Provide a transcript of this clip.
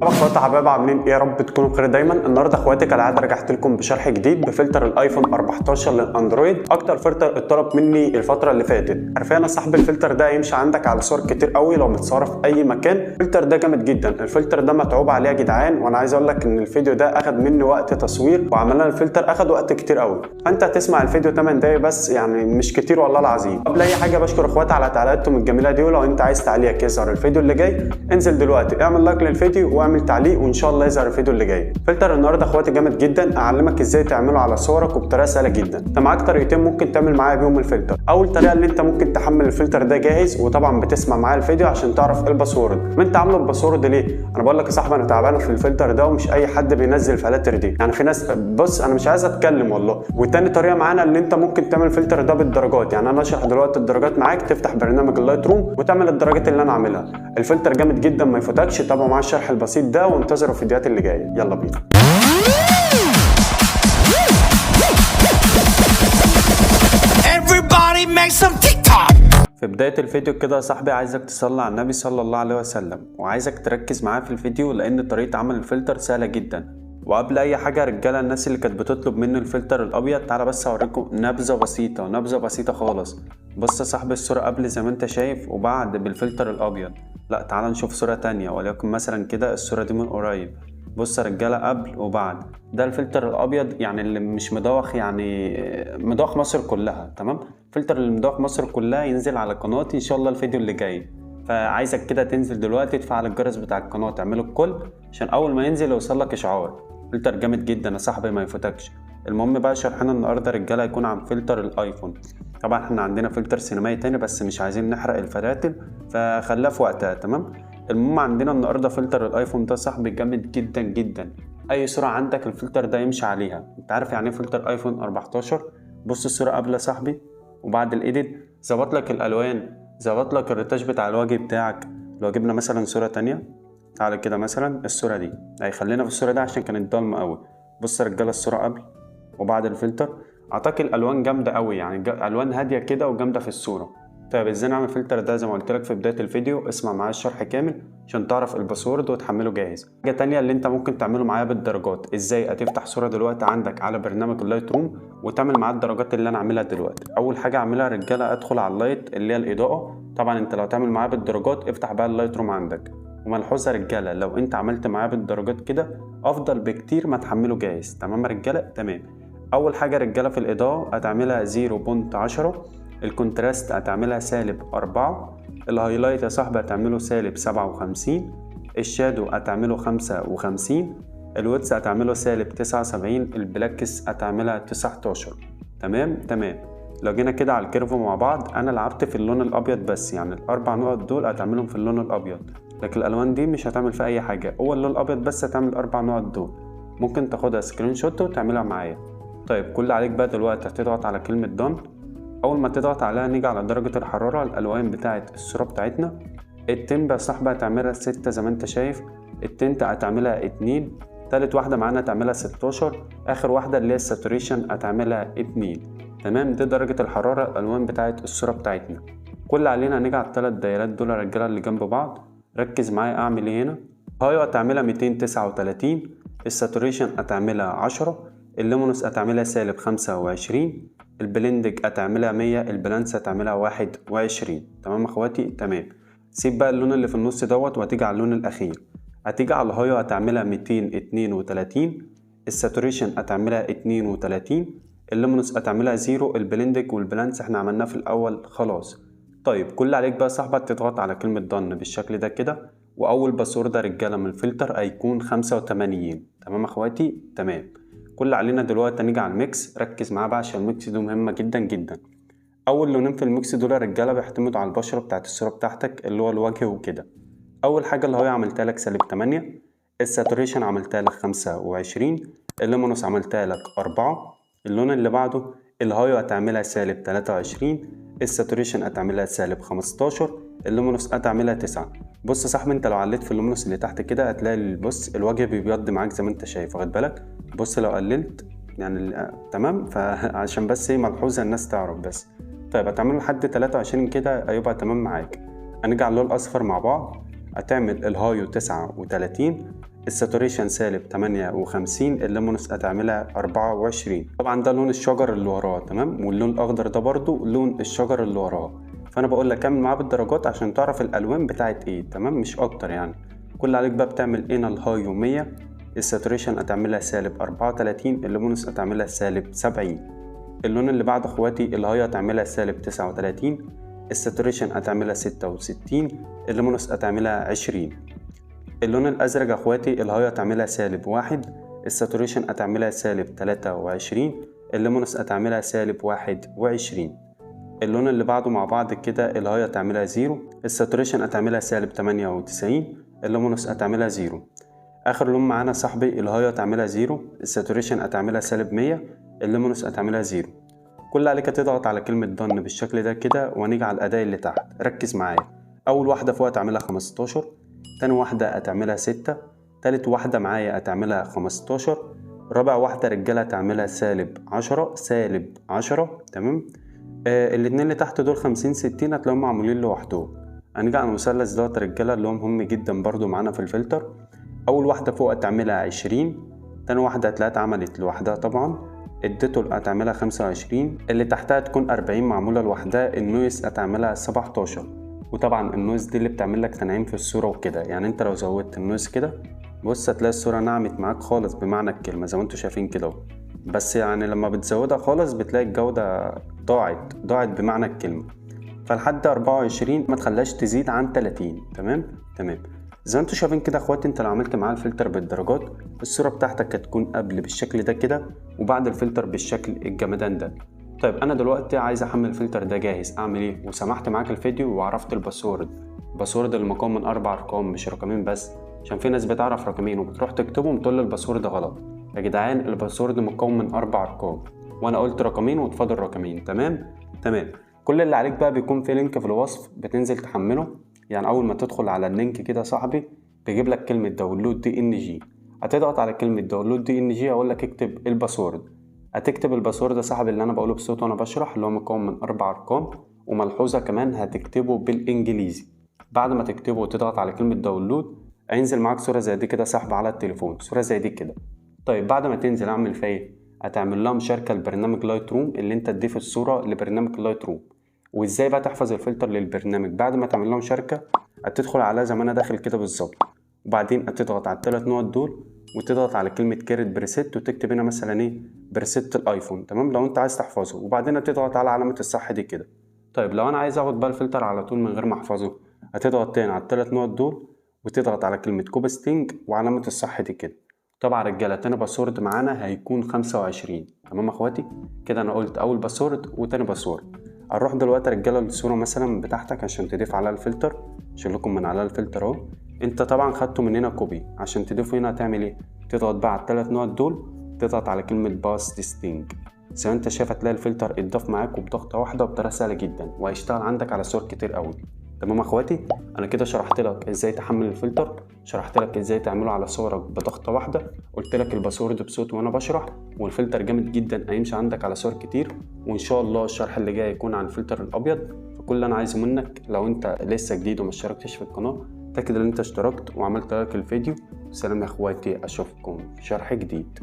طبعا اخواتي حبايب، عاملين ايه؟ يا رب تكونوا بخير دايما. النهارده اخواتي كالعادة رجعت لكم بشرح جديد بفلتر الايفون 14 للاندرويد، اكتر فلتر اتطلب مني الفترة اللي فاتت. حرفيا يا صاحبي الفلتر ده هيمشي عندك على صور كتير قوي لو متصورة في اي مكان. الفلتر ده جامد جدا، الفلتر ده متعوب عليه يا جدعان، وانا عايز اقول لك ان الفيديو ده اخد مني وقت تصوير وعملنا الفلتر اخد وقت كتير قوي. فانت هتسمع الفيديو 8 دقايق بس، يعني مش كتير والله العظيم. قبل اي حاجة بشكر اخواتي على تعليقاتهم الجميلة دي، ولو انت عايز تعليقك يظهر الفيديو اللي جاي انزل دلوقتي اعمل like للفيديو واعمل تعليق وان شاء الله يظهر الفيديو اللي جاي. فلتر النهارده اخواتي جامد جدا، اعلمك ازاي تعمله على صورك وبطريقة سهلة جدا. انت معاك طريقتين ممكن تعمل معايا بيهم الفلتر. اول طريقه اللي انت ممكن تحمل الفلتر ده جاهز، وطبعا بتسمع معايا الفيديو عشان تعرف ايه ال password. ما انت عامله ال password ليه؟ انا بقول لك يا صاحبي انا تعبان في الفلتر ده، ومش اي حد بينزل فلاتر دي، يعني في ناس، بص انا مش عايز اتكلم والله. وتاني طريقه معانا اللي انت ممكن تعمل الفلتر ده بالدرجات، يعني انا اشرح دلوقتي الدرجات معاك، تفتح برنامج ال Lightroom وتعمل الدرجات اللي انا عاملها. الفلتر جامد جدا ما يفوتكش، تابعوا معايا الشرح البسيط ده وانتظروا الفيديوهات اللي جاية. يلا بينا. Everybody make some TikTok. في بداية الفيديو كده يا صاحبي عايزك تصلي على النبي صلى الله عليه وسلم، وعايزك تركز معايا في الفيديو لأن طريقة عمل الفلتر سهلة جدا. وقبل أي حاجة يا رجالة، الناس اللي كانت بتطلب مني الفلتر الأبيض، تعالى بس أوريكم نبذة بسيطة، نبذة بسيطة خالص. بص يا صاحبي الصورة قبل زي ما أنت شايف وبعد بالفلتر الأبيض. لا تعالى نشوف صورة تانية، وليكن مثلا كده الصورة دي من قريب. بص يا رجالة قبل وبعد، ده الفلتر الأبيض يعني اللي مش مدوخ، يعني مدوخ مصر كلها، تمام؟ فلتر اللي مدوخ مصر كلها ينزل على قناتي إن شاء الله الفيديو اللي جاي. فعايزك كده تنزل دلوقتي تفعل الجرس بتاع القناة، تعمله الكل عشان أول ما ينزل يوصل لك إشعار. فلتر جامد جدا يا صاحبي ما يفوتكش. المهم بقى شرحنا النهارده رجاله هيكون عن فلتر الايفون. طبعا احنا عندنا فلتر سينمائي تاني بس مش عايزين نحرق الفلاتر فخلاه في وقتها، تمام؟ المهم عندنا النهارده فلتر الايفون ده صاحبي جامد جدا جدا، اي صوره عندك الفلتر ده يمشي عليها. انت عارف يعني ايه فلتر ايفون 14؟ بص الصورة قبل يا صاحبي وبعد ال edit، ظبط لك الالوان، ظبط لك ال retouch بتاع الوجه بتاعك. لو جبنا مثلا صوره تانية، تعالى كده مثلا الصورة دي، هيخلينا في الصورة دي عشان كانت ضلمة قوي. بص يا رجاله الصورة قبل وبعد الفلتر، اعتقد الالوان جامدة قوي، يعني الوان هادية كده وجامده في الصورة. طيب ازاي نعمل الفلتر ده؟ زي ما قلت لك في بداية الفيديو اسمع معايا الشرح كامل عشان تعرف ال password وتحمله جاهز. حاجة تانية اللي انت ممكن تعمله معايا بالدرجات، ازاي هتفتح صوره دلوقتي عندك على برنامج ال Lightroom وتعمل معاه الدرجات اللي انا عاملها دلوقتي. اول حاجة اعملها يا رجاله ادخل على ال light اللي هي الاضاءة. طبعا انت لو تعمل معايا بالدرجات افتح بقى ال Lightroom عندك. وملحوظه يا رجاله لو انت عملت معاه بالدرجات كده افضل بكتير ما تحمله جاهز، تمام يا رجاله؟ تمام. اول حاجة يا رجاله في الاضاءة هتعملها 0.10، ال contrast هتعملها -4، ال highlight يا صاحبي هتعمله -57، ال shadow هتعمله 55، ال whites هتعمله -79، ال blacks هتعملها 19. تمام تمام. لو جينا كده على ال curve مع بعض، انا لعبت في اللون الابيض بس، يعني الاربع نقط دول هتعملهم في اللون الابيض، لكن الالوان دي مش هتعمل فيها اي حاجة، هو اللون الابيض بس هتعمل الاربع نقط دول. ممكن تاخدها screenshot وتعملها معايا. طيب كل عليك بقى دلوقتي هتضغط على كلمة done. اول ما تضغط عليها نيجي على درجه الحرارة، الالوان بتاعه الصورة بتاعتنا. ال temp يا صاحبي هتعملها 6 زي ما انت شايف، ال tint هتعملها 2، تالت واحدة معانا هتعملها 16، اخر واحدة اللي هي ال saturation هتعملها 2. تمام، دي درجه الحرارة الالوان بتاعه الصورة بتاعتنا. كل علينا نيجي على التلات دايرات دول يا رجاله اللي جنب بعض. ركز معايا اعمل ايه هنا. hue هتعملها 239، ال saturation هتعملها 10، ال luminance هتعملها -25، ال blending هتعملها 100، ال balance هتعملها 21. تمام اخواتي؟ تمام. سيب بقى اللون اللي في النص دوت وهتيجي على اللون الاخير، هتيجي على ال hue هتعملها 232، ال saturation هتعملها 32، ال luminance هتعملها 0، ال blending وال balance احنا عملناه في الاول خلاص. طيب كل عليك بقى صاحبك تضغط على كلمة done بالشكل ده كده، واول password يا رجاله من الفلتر هيكون 85. تمام اخواتي؟ تمام. كل علينا دلوقتي هنيجي على ال mix. ركز معايا بقى عشان ال mix دي مهمة جدا جدا. اول لونين في ال mix دول يا رجاله بيعتمدوا على البشرة بتاعت الصورة بتاعتك اللي هو الوجه وكده. اول حاجة اللي هو عملتها لك -8، ال saturation عملتها لك 25، ال luminance عملتها لك 4. اللون اللي بعده ال hue هتعملها -23، ال saturation هتعملها -15، ال luminance هتعملها 9. بص يا صاحبي انت لو عليت في ال luminance اللي تحت كده هتلاقي بص الوجه بيبيض معاك زي ما انت شايف، واخد بالك؟ بص لو قللت يعني تمام، فعشان بس ايه ملحوظة الناس تعرف بس. طيب هتعمله لحد 23 كده هيبقى تمام معاك. هنيجي على اللون الاصفر مع بعض، هتعمل ال hue 39، ال saturation سالب 58، ال luminance هتعملها 24. طبعا ده لون الشجر اللي وراه، تمام، واللون الاخضر ده برضو لون الشجر اللي وراه. فانا بقول لك كمل معاه بالدرجات عشان تعرف الالوان بتاعت ايه، تمام، مش اكتر يعني. كل عليك بقى بتعمل هنا ال hue 100، ال saturation هتعملها سالب 34، ال luminance هتعملها سالب 70. اللون اللي بعد اخواتي ال hue هتعملها سالب 39، ال saturation هتعملها 66، ال luminance هتعملها 20. اللون الازرق اخواتي ال hue هتعملها سالب 1، ال saturation هتعملها سالب 23، ال luminance هتعملها سالب 21. اللون اللي بعده مع بعض كده ال hue هتعملها 0، ال saturation هتعملها سالب 98، ال luminance هتعملها 0. اخر لون معانا صاحبي ال hue هتعملها 0، ال saturation هتعملها سالب 100، ال luminance هتعملها 0. كل عليك تضغط على كلمة done بالشكل ده كده، وهنيجي على الأداة اللي تحت. ركز معايا، أول واحدة فوق هتعملها 15، تاني واحدة هتعملها 6، تالت واحدة معايا هتعملها 15، رابع واحدة رجالة هتعملها سالب 10، سالب 10، تمام. الاتنين اللي تحت دول 50 60 هتلاقيهم معمولين لوحدهم. هنيجي على المثلث دوت رجالة اللي هو مهم جدا برضو معانا في الفلتر. أول واحدة فوق هتعملها 20، تاني واحدة هتلاقيها اتعملت لوحدها طبعا، ال detail هتعملها 25، اللي تحتها تكون 40 معمولة لوحدها، ال noise هتعملها 17. وطبعا ال noise دي اللي بتعمل لك تنعيم في الصورة وكده، يعني انت لو زودت ال noise كده بص هتلاقي الصورة نعمت معاك خالص بمعنى الكلمة زي ما انتوا شايفين كده. بس يعني لما بتزودها خالص بتلاقي الجودة ضاعت بمعنى الكلمة. فلحد 24 ما تخليهاش تزيد عن 30، تمام تمام. زي ما انتوا شايفين كده اخواتي، انت لو عملت معاه الفلتر بالدرجات الصورة بتاعتك هتكون قبل بالشكل ده كده وبعد الفلتر بالشكل الجمدان ده. طيب انا دلوقتي عايز احمل الفلتر ده جاهز، اعمل ايه؟ وسمحت معاك الفيديو وعرفت ال password، ال password المكون من 4 ارقام مش رقمين بس، عشان في ناس بتعرف رقمين وبتروح تكتبهم تقول ال password غلط. يا جدعان ال password مكون من 4 ارقام وانا قلت رقمين واتفضل رقمين، تمام تمام. كل اللي عليك بقى بيكون في link في الوصف بتنزل تحمله، يعني اول ما تدخل على ال link كده صاحبي بيجيب لك كلمة download DNG، هتضغط على كلمة download DNG اقول لك اكتب ال password، هتكتب ال password يا صاحبي اللي انا بقوله بصوت وانا بشرح اللي هو مكون من 4 ارقام، وملحوظه كمان هتكتبه بالانجليزي. بعد ما تكتبه وتضغط على كلمة download هينزل معاك صوره زي دي كده صاحبي على التليفون، صوره زي دي كده. طيب بعد ما تنزل اعمل فيها ايه؟ هتعمل لها مشاركة لبرنامج Lightroom اللي انت تضيف الصورة لبرنامج Lightroom. وازاي بقى تحفظ الفلتر للبرنامج؟ بعد ما تعمل لها مشاركة هتدخل على زي ما انا داخل كده بالظبط، وبعدين هتضغط على ال3 نقط دول وتضغط على كلمة create preset وتكتب هنا مثلا ايه preset الايفون، تمام، لو انت عايز تحفظه، وبعدين هتضغط على علامة الصح دي كده. طيب لو انا عايز اخد بقى الفلتر على طول من غير ما احفظه، هتضغط تاني على ال3 نقط دول وتضغط على كلمة copy setting وعلامة الصح دي كده. طبعا رجاله تاني password معانا هيكون 25، تمام اخواتي كده. انا قلت اول password وتاني password. هنروح دلوقتي رجاله للصورة مثلا بتاعتك عشان تضيف عليها الفلتر، اشيل لكم من على الفلتر اهو. انت طبعا خدته من هنا copy، عشان تضيفه هنا هتعمل ايه؟ تضغط بقى على ال3 نقط دول، تضغط على كلمة paste setting. زي ما انت شايف هتلاقي الفلتر اتضاف معاك وبضغطه واحدة وبطريقة سهلة جدا، وهيشتغل عندك على صور كتير قوي. تمام اخواتي، انا كده شرحت لك ازاي تحمل الفلتر، شرحت لك ازاي تعمله على صورك بضغطه واحدة، قلت لك ال password بصوت وانا بشرح، والفلتر جامد جدا هيمشي عندك على صور كتير. وان شاء الله الشرح اللي جاي يكون عن الفلتر الابيض. فكل اللي انا عايزه منك لو انت لسه جديد وما اشتركتش في القناة، اتاكد ان انت اشتركت وعملت like للفيديو. سلام يا اخواتي، اشوفكم في شرح جديد.